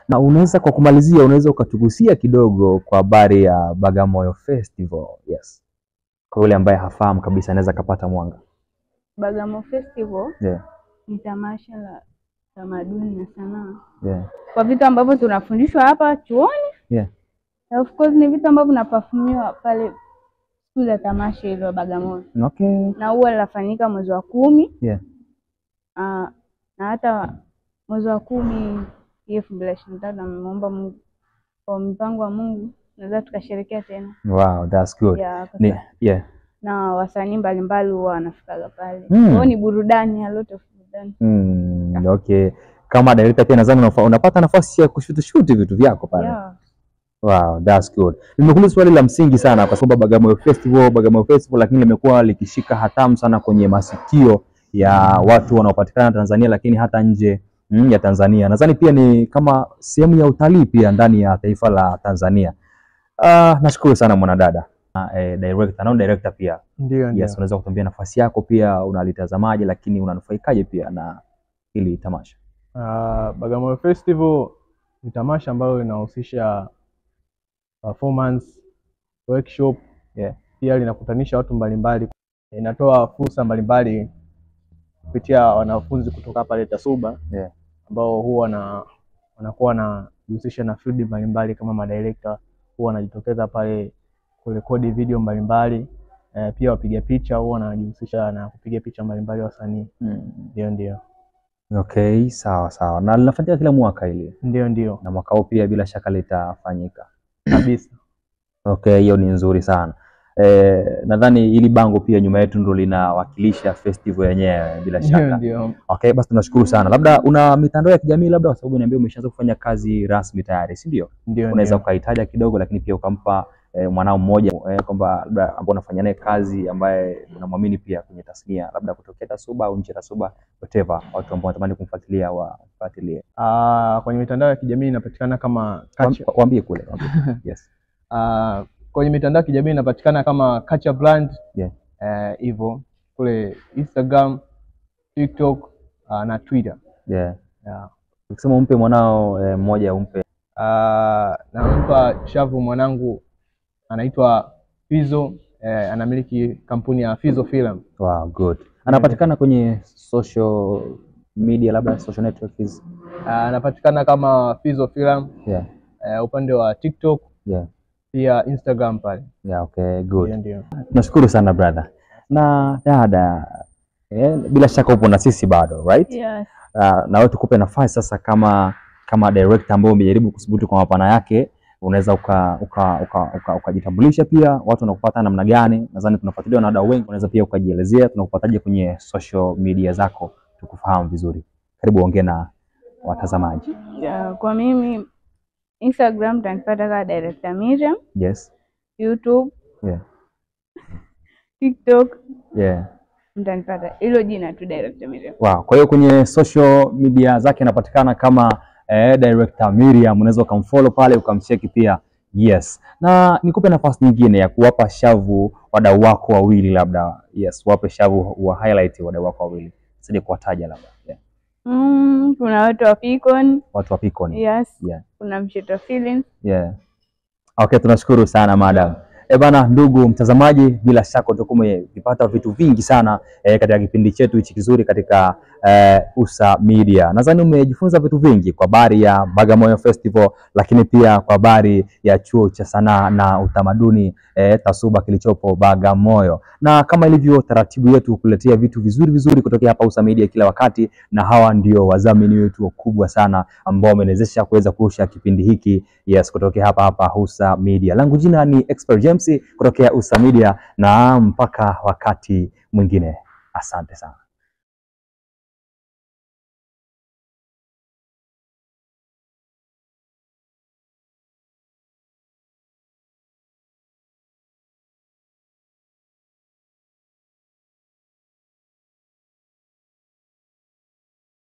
Na unaweza kwa kumalizia, unaweza ukatugusia kidogo kwa habari ya Bagamoyo Festival? Yes. Kwa yule ambaye hafahamu kabisa anaweza kapata mwanga. Bagamoyo Festival ni tamasha la tamaduni na sanaa. Kwa vitu ambavyo tunafundishwa hapa chuoni. Of course ni vitu ambavyo vinaperformiwa pale siku za tamasha hilo Bagamoyo. Na huwa linafanyika mwezi wa 10. Na hata mwezi wa 10 2023 namuomba Mungu kwa mpango wa Mungu naweza tukasherehekea tena. Wow, that's good. Yeah, Na wasanii mbalimbali huwa wanafika pale. Kwa ni burudani, a lot of burudani. Okay. Kama director pia nadhani unapata nafasi ya kushoot vitu vyako pale. Wow, that's good. Nimekuuliza swali la msingi sana kwa sababu Bagamoyo Festival lakini limekuwa likishika hatamu sana kwenye masikio ya watu wanaopatikana Tanzania lakini hata nje ya Tanzania. Nadhani pia ni kama sehemu ya utalii pia ndani ya taifa la Tanzania. Nashukuru sana mwanadada. Director, na director pia. Ndio. Yes, unaweza kutuambia nafasi yako pia unalitazamaje lakini unanufaikaje pia na hili tamasha? Bagamoyo Festival ni tamasha ambalo linahusisha performance, workshop, pia linakutanisha watu mbalimbali. Inatoa fursa mbalimbali kupitia wanafunzi kutoka pale TASUBA ambao huwa wanakuwa wanajihusisha na field mbalimbali kama madirector, huwa wanajitokeza pale kurekodi video mbalimbali. Pia wapiga picha huwa wanajihusisha na kupiga picha mbalimbali wasanii. Ndio. Okay, sawa sawa. Na linafanyika kila mwaka ile. Ndio. Na mwaka huu pia bila shaka litafanyika. Kabisa. Okay, hiyo ni nzuri sana. Nadhani hili bango pia nyuma yetu ndio linawakilisha festival yenyewe bila shaka. Ndio. Okay, basi tunashukuru sana. Labda una mitandao ya kijamii labda, kwa sababu niambia umeshaanza kufanya kazi rasmi tayari, si ndio? Ndio. Unaweza ukaitaja kidogo lakini pia ukampa mwanao mmoja kwamba labda ambao unafanya naye kazi ambaye unamwamini pia kwenye tasnia labda kutokea TASUBA au nje ya TASUBA, whatever, watu ambao wanatamani kumfuatilia wafuatilie. Kwenye mitandao ya kijamii inapatikana kama waambie kule. Yes. Kwenye mitandao ya kijamii inapatikana kama Kacha Brand. Hivyo kule Instagram, TikTok na Twitter. Ukisema umpe mwanao mmoja umpe. Nampa shavu mwanangu anaitwa Fizo, anamiliki kampuni ya Fizo Film. Wow, good. Anapatikana kwenye social media labda social networks? Anapatikana kama Fizo Film. Upande wa TikTok. Pia Instagram pale. Okay, good. Ndio. Nashukuru sana brother. Na dada, bila shaka upo na sisi bado, right? Yes. Na wewe tukupe nafasi sasa kama director ambaye umejaribu kudhubutu kwa mapana yake, unaweza ukajitambulisha pia watu wanakupata namna gani? Nadhani tunafuatiliwa na wadau wengi, unaweza pia ukajielezea tunakupataje kwenye social media zako tukufahamu vizuri. Karibu ongea na watazamaji. Kwa mimi Instagram utanipata kama Director Miriam. Yes. YouTube. TikTok. Mtanipata hilo jina tu Director Miriam. Wow, kwa hiyo kwenye social media zake anapatikana kama Director Miriam, unaweza ukamfollow pale ukamcheki pia. Yes. Na nikupe nafasi nyingine ya kuwapa shavu wadau wako wawili labda. Yes, wape shavu wa highlight wadau wako wawili. Sije kuwataja labda. Kuna watu wa Picon. Watu wa Picon. Yes. Kuna Msheto Feelings. Okay, tunashukuru sana madam. Bana, ndugu mtazamaji, bila shaka utakuwa umepata vitu vingi sana katika kipindi chetu hichi kizuri katika Usa Media. Nadhani umejifunza vitu vingi kwa habari ya Bagamoyo Festival, lakini pia kwa habari ya Chuo cha Sanaa na Utamaduni TASUBA kilichopo Bagamoyo. Na kama ilivyo taratibu yetu kuletea vitu vizuri vizuri kutokea hapa Usa Media kila wakati, na hawa ndio wadhamini wetu wakubwa sana ambao wamewezesha kuweza kurusha kipindi hiki, yes, kutokea hapa hapa Usa Media. Langu jina ni Expert James kutokea Usa Media, na mpaka wakati mwingine, asante sana.